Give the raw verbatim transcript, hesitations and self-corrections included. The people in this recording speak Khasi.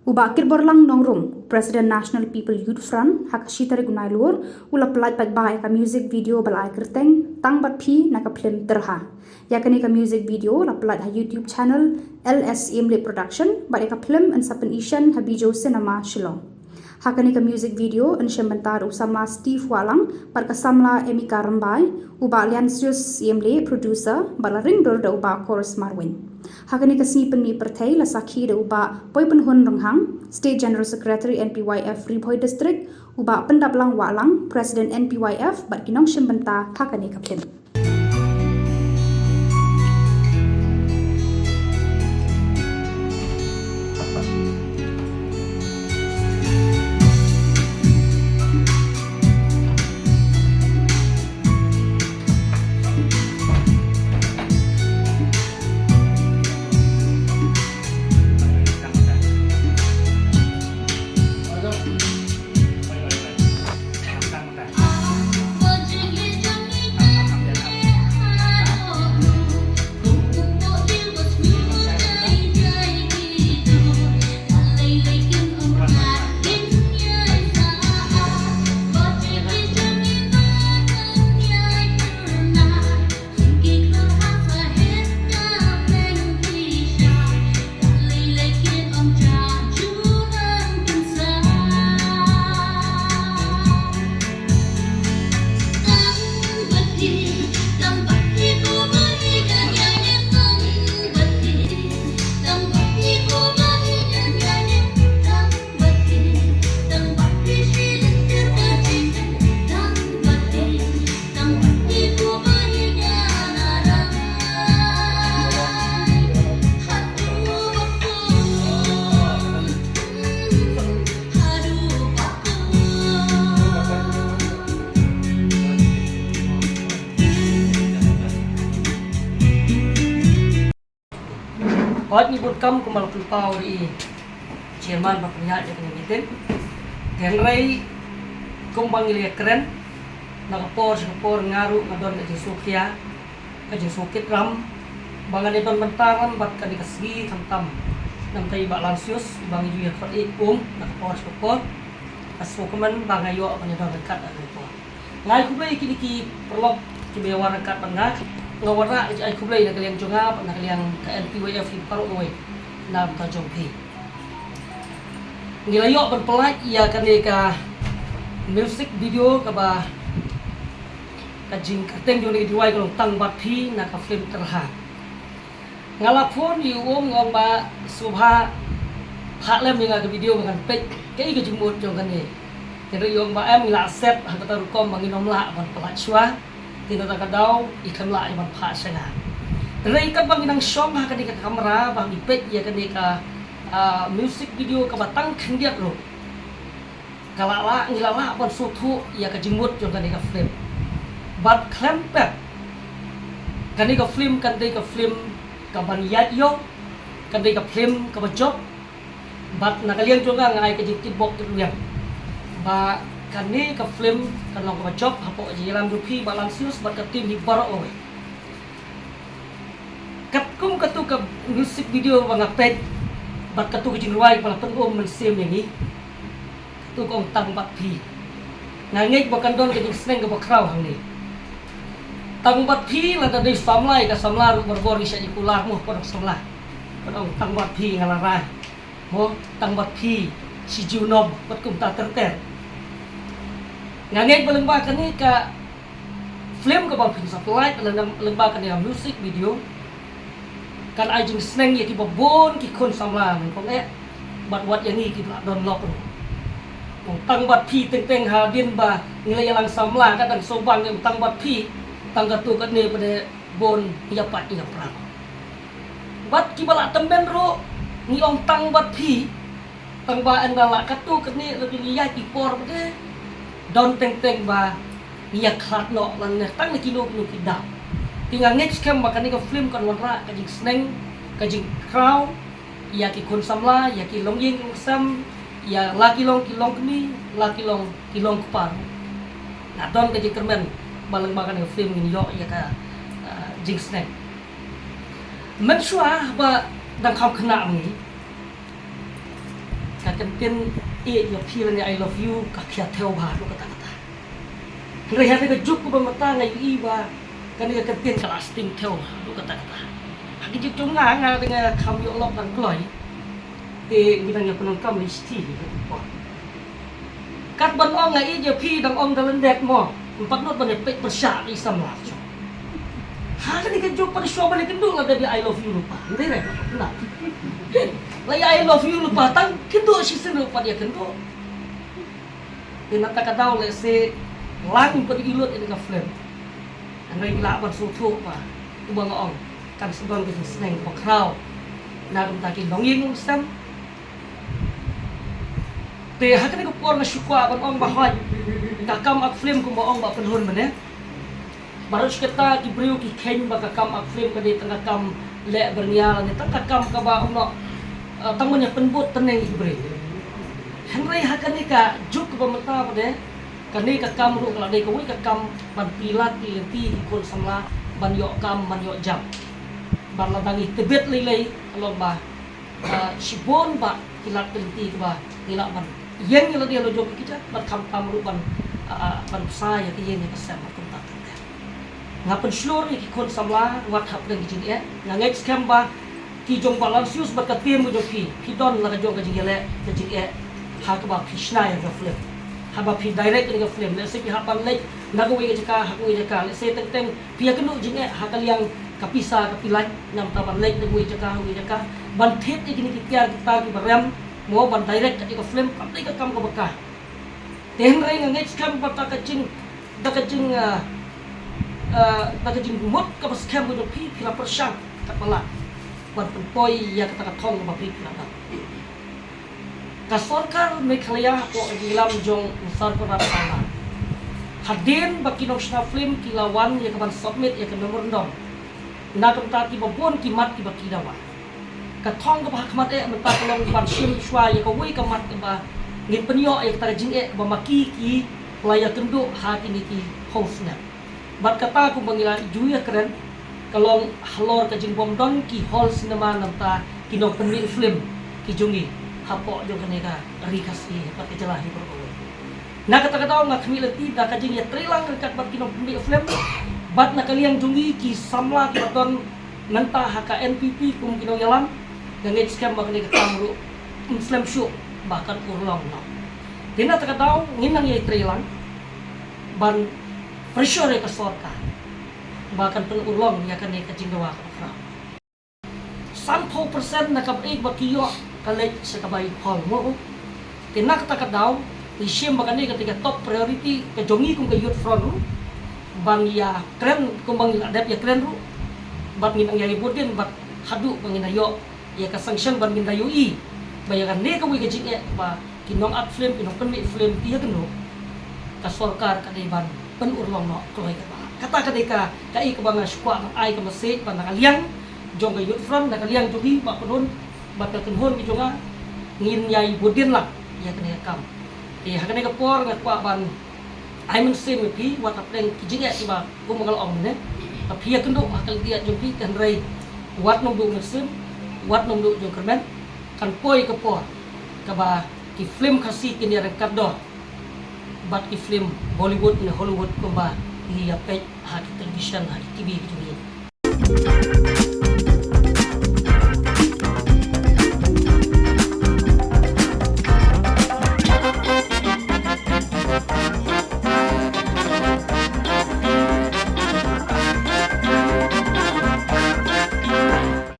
U Bah Kitborlang Nongrum, President National People Youth Front, ha ka shi tarik u Nailur, u la pyllait paidbah ïa ka music video ba la ai kyrteng Tang Bad Phi na ka phlim Tyrha. Ïa kane ka music video la pyllait ha YouTube channel L S Syiemlieh Production, bad ïa ka phlim yn sa pyni shen ha Bijou Cinema Shillong. Ha kane ka music video yn shim bynta da u samla Steve Wahlang bad ka samla Emika Rymbai, u Bah Liansius Syiemlieh producer, bad la ring dur da u Bah Chorus Marwein. Ha kane ka sngi pynmih pyrthei la sakhi da u Bah Poipynhun Ronghang, State General Secretary N P Y F Ri Bhoi District, u Bah Pyndaplang Wahlang, President N P Y F, bad ki nongshim bynta ha kane ka phlim. Hooid, ngi bun kam kumba la pynpaw da i chairman ba pynïaid ïa kane ka meeting. Hynrei kumba ngi la ïakren na ka por sha ka por, nga ruh nga don ka jingsngewkhia, ka jingsngewkitram ba ngan ïadon bynta ram bad kane ka sngi khamtam. Namar i Bah Lansius, i ba ngi ju ïakhot ïa um na ka por sha ka por, ka sngewkmen ba nga ïoh ban ïadon ryngkat ha kane ka por. Nga ai khublei ïa kine ki paralok kiba ïawad ryngkat bad nga. Nga wanrah ka jingai khublei na ka liang jong nga bad na ka liang ka N P Y F hi baroh kawei na ka bynta jong phi. Ngi la ïoh ban pyllait ïa kane ka music video kaba ka jingkyrteng jong kane ka jingrwai ka long Tang Bad Phi na ka film Tyrha. Nga la phone ïa u, nga ong ba sngewbha phah lem ïa nga ka video ba ngan peit kaei ka jingmut jong kane. Hynrei u ong ba em, ngi la set ha kata rukom ba ngin ym lah ban pyllait shuwa. Te na kata ka daw i khlem lah ïa ban phah sha nga. Hynrei katba ngi nang shong ha kane ka kamra ba ngi peit ïa kane ka, ah, music video kaba tang khyndiat ruh, ka la lah, ngi la lah ban sngewthuh ïa ka jingmut jong kane ka film. Bad khlem pep, kane ka film kan dei ka film kaban ïaid ïong, kan dei ka film kaba jop. Bad na ka liang jong nga, nga ai ka jingtip bok tip rwiang ba kane ka film kan long kaba jop hapoh ka jingïalam jong phi Bah Lansius bad ka team hi baroh kawei. Katkum katu ka music video ba nga peit bad katu ka jingrwai ba la pynum mynsiem ïa ngi, katu ka ong Tang Bad Phi. Nga ngeit ba kan don ka jingsneng kaba khraw hangne. Tang Bad Phi, lada dei samla, ïa ka samla ruh barabor ngi shait ïa kular mo, ka dei samla. Ka ong Tang Bad Phi, nga la rai mo, Tang Bad Phi shi junom, bad kumta ter ter. Nga ngeit ba lyngba kane ka film kaba phin sa pyllait, lyngba kane ka music video, kan ai jingsneng ïa kiba bun ki khun samla nyngkong eh bad wat ïa ngi kiba la don lok ruh. Ong Tang Bad Phi teng teng hadien ba ngi la ïalang samla, ka dang sngewbang ïa u Tang Bad Phi, tang katu kane pat de bun ïa pat ïa pran. Bad kiba la tymmen ruh ngi ong Tang Bad Phi, tang ba ynda la katu kane ruh ngi ïaid i por pat de don teng teng ba ngi ïakhlad noh lane tang na kino kino ki daw. Te nga ngeit skhem ba kane ka film kan wanrah ka jingsneng, ka jingkhraw ïa ki khun samla, ïa ki longïing longsem, ïa la ki long ki longkmie, la ki long ki longkpa. Nga don ka jingkyrmen ba lyngba kane ka film ngin ïoh ïa ka, ah, jingsneng. Mynshuwa ba dang kham khynnah ngi, Ka ktien ïeit ïa phi lane I love you ka khia thew bha haduh katta katta. Hynrei ha kane ka juk kaba mynta nga ïohi ba kane ka ktien ka la sting thew haduh katta katta. Ha ka juk jong nga, nga dang kham ïoh lok dang kloi. Te ngi dang ïa pyndonkam lei shithi ha ka por. Kat ban ong nga ïeit ïa phi dang ong da lyndet mo. Ym pat nud ban ïa peit pyrshah ïa i samla. Ha kane ka juk pat shuwa ban ïa kynduh la dep ïa I love you lypa. Hynrei re, na. La ïa I love you lypa tang kynduh shisien ruh pat ïa kynduh. Te na kata ka daw lehse lang pat i lut ïa ka film. Hynrei ngi lah ban sngewthuh ba kumba nga ong kan sa don ka jingsneng kaba khraw na ka bynta ki longïing longsem. Te ha kane ka por nga shu kwah ban ong ba hooid ka kam ak film kumba ong Bah Pynhun mynne. Baroh shi katta ki briew ki kheiñ ba ka kam ak film ka dei tang ka kam leh byrngia lane tang ka kam kaba ym noh, eh, tang ban ïa pynbud tneng ïa ki briew. Hynrei ha kane ka juk kaba mynta pat de, kane ka kam ruh ka la dei kawei ka kam ban pynlait pynlynti ki khun samla ban ïoh kam ban ïoh jam. Ban la dang i tbit lei lei ka long ba, ah, shibun ba ki lad pynlynti kiba ngi lah ban ïeng ïa lade la jong ki jait bad khamtam ruh ban, ah, ah, ban bsa ïa ka ïing ïa ka sem bad kumta kumta. Nga pynshlur ïa ki khun samla wat hapdeng ki jingeh. Nga ngeit skhem ba ki jong Bah Lansius bad ka team ka jong phi, phi don la ka jong ka jingïaleh ka jingeh ha kaba phi shna ïa ka film, haba phi direct ïa ka film. Lehse phi hap ban leit na kawei ka jaka ha kawei ka jaka, lehse teng teng phi ïakynduh jingeh ha ka liang ka pisa ka phi lait, namar ban leit na kawei ka jaka ha kawei ka jaka ban thied ïa kine ki tiar ki tar kiba rem, mo ban direct ïa ka film kam dei ka kam kaba kai. Te hynrei nga ngeit skhem ba da ka jing, da ka jing, ah, ah, da ka jingmut kaba skhem ka jong phi, phi la pyrshang katba lah ban pynpoi ïa kata ka thong kaba phi phi la don. Ka sorkar Meghalaya hapoh ka jingïalam jong u Sir Conrad Sangma, hadien ba ki nongshna film ki la wan ïa ka ban submit ïa ka memorandum na ka bynta kiba bun ki mat kiba ki dawa. Ka thong kaba ha khmat eh mynta ka long ban shim shuwa ïa kawei ka mat kaba ngin pynïoh ïa kata ka jingeh kaba ma ki ki la ïakynduh ha kine ki house net. Bad kata kumba ngi la ju ïakren ka long halor ka jingbym don ki hall cinema na ka bynta ki nongpynmih film ki jong ngi hapoh jong kane ka ri Khasi bad ka jylla hi baroh kawei. Na kata ka daw nga khmih lynti da ka jingïatreilang ryngkat bad ki nongpynmih film bad na ka liang jong ngi ki samla kiba don mynta ha ka N P P kum ki nongïalam, nga ngeit skhem ba kane ka kam ruh ym slem shuh ba kan urlong noh. Te na kata ka daw ngin nang ïatreilang ban pressure ïa ka sorkar ba kan pynurlong ïa kane ka jingdawa kaba khraw. Sanphew percent na kaba ïeit ba ki ïoh ka leit sha ka bai hall mo. Te na kata ka daw ngi shim ba kane ka dei ka top priority ka jong ngi kum ka Youth Front ruh ban ïakren kumba ngi la dep ïakren ruh bad ngin nang ïai bud dien bad haduh ba ngin da ïoh ïa ka sanction bad ngin da ïohi ba ïa kane kawei ka jingeh ba ki nong-act film, ki nongpynmih film ki ïakynduh, ka sorkar ka dei ban pynurlong noh kloi kaba. Kata ka dei ka, kaei kaba nga shu kwah ban ai ka message ba na ka liang jong ka Youth Front, na ka liang jong ngi Bah Pynhun bad ka kynhun ki jong nga ngin ïai bud dien lang ïa kane ka kam. Te ha kane ka por nga kwah ban ai mynsiem ïa phi wat hapdeng ki jingeh kiba kum ba nga la ong mynne. Ba phi ïakynduh ha ka lynti jong phi, te hynrei wat nym duh mynsiem, wat nym duh jingkyrmen. Kan poi ka por kaba ki film Khasi kin ïaryngkat dor bad ki film Bollywood ne Hollywood kumba ngi ïa peit ha ki television, ha ki T V ki jong ngi.